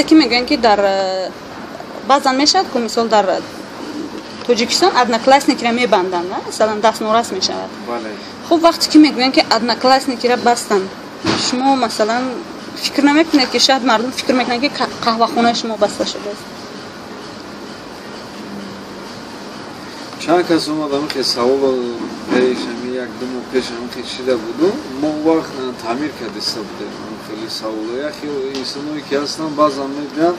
Ки мегӯянд, ки дар баъзан мешавад, ку мисол дар Тоҷикистон Одноклассникиро мебанданд, масалан, дастнорас мешавад. Хуб, вақте ки мегӯянд, ки Одноклассникиро бастанд, шумо, масалан, фикр намекунед, ки шояд мардум фикр мекунанд, ки қаҳвахонаи шумо баста шудааст? Чанд кас омад, ҳамин савол пеш, ҳамин як-ду моҳ пеш ҳамин хел шида буду, мо вақт таъмир кардиста будем. Хеле саволо, яхе инсоное ки ҳастанд, баъзан мегӯянд,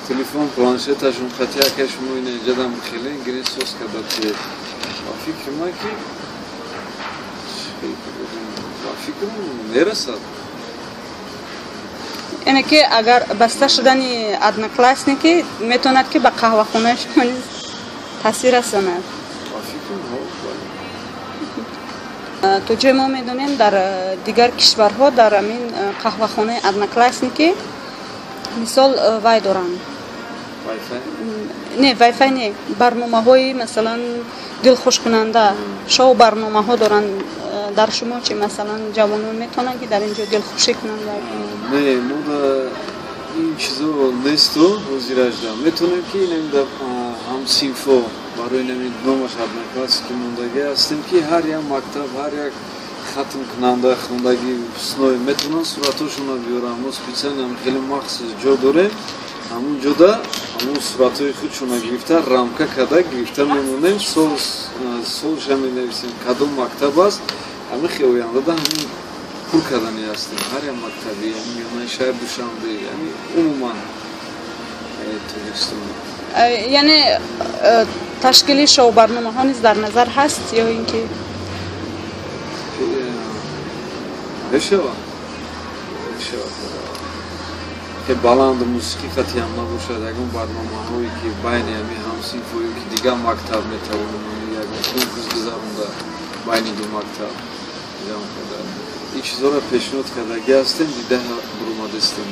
телефон, планшеташон хати яке, шумо ина иҷадам хеле гирин, сос карда тиед. Ба фикри ман ки, ба фикрам, мерасад. Яъне ки агар баста шудани Одноклассники метавонад, ки ба қаҳвахонаи шумо низ таъсир расонад? Ба фикрам, То ҷое мо медонем, дар дигар кишварҳо дар ҳамин қаҳвахонаи Одноклассники, мисол, вай доранд, не, вайфай не, барномаҳои, масалан, дилхушкунанда, шоу барномаҳо доранд. Дар шумо чи, масалан, ҷавонон метавонанд, ки дар ин ҷо дилхушӣ кунанд? Не, мо да ин чизо несту. Ҳозиражда метавонем, ки инам ҳамсинфо барои нами номаш Одноклассники мондагӣ ҳастем, ки ҳар як мактаб, ҳар як хатмкунанда, хондагӣ ҳусной метавонанд суратҳошонро биёранд. Мо специально хеле махсус ҷо дорем, ҳамун ҷода ҳамун суратҳои худшона гирифта, рамка карда гирифта мемонем, солша менависем, кадом мактаб аст. Ҳамин хел ояндада ҳамин пур кардани ҳастем ҳар як мактаби миёнаи шаҳри Душанбе, яъне умуман Тоҷикистон. Яъне ташкили шоу-барномаҳо низ дар назар ҳаст ё ин ки? Мешавад, мешавад, ки баланду мусиқӣ қатъиам набошад, ягон барномаҳое, ки байни ҳамин ҳамсинфое, ки дигар мактаб, метавонем ягон конкурс гузаронда, байни ду мактаб ҷамъ карда, ин чизҳоро пешниҳод кардагӣ ҳастем, дида буромадастем.